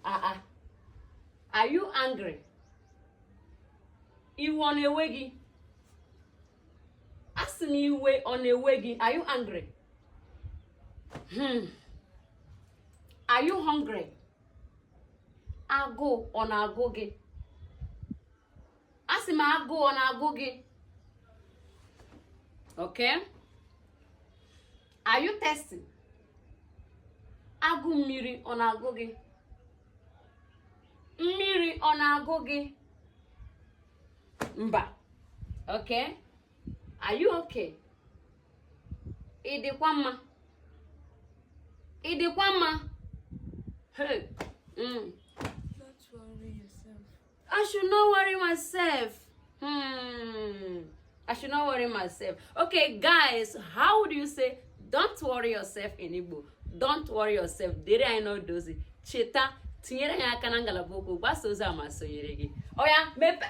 Ah ah. Are you angry? Iwe ọ na-ewe gị? Asị m, iwe ọ na-ewe gị? Are you angry? Are you hungry? Agụụ ọ na-agụ gị? Asị m, agụụ ọ na-agụ gị? Okay. Are you thirsty? Agụ mmiri ọ na-agụ gị? Mmiri ọ na-agụ gị? Mba. Okay. Are you okay? Ị dịkwa mma? Ị dịkwa mma? Hey. Don't worry yourself. I should not worry myself. I should not worry myself. Okay, guys, how do you say "don't worry yourself" in Igbo? Don't worry yourself. Dere anyị n'odozi. Cheta, tinyere anyị aka na ngalaba okwu, gbasa ozi a ma sonyere gị. Oya, mepe.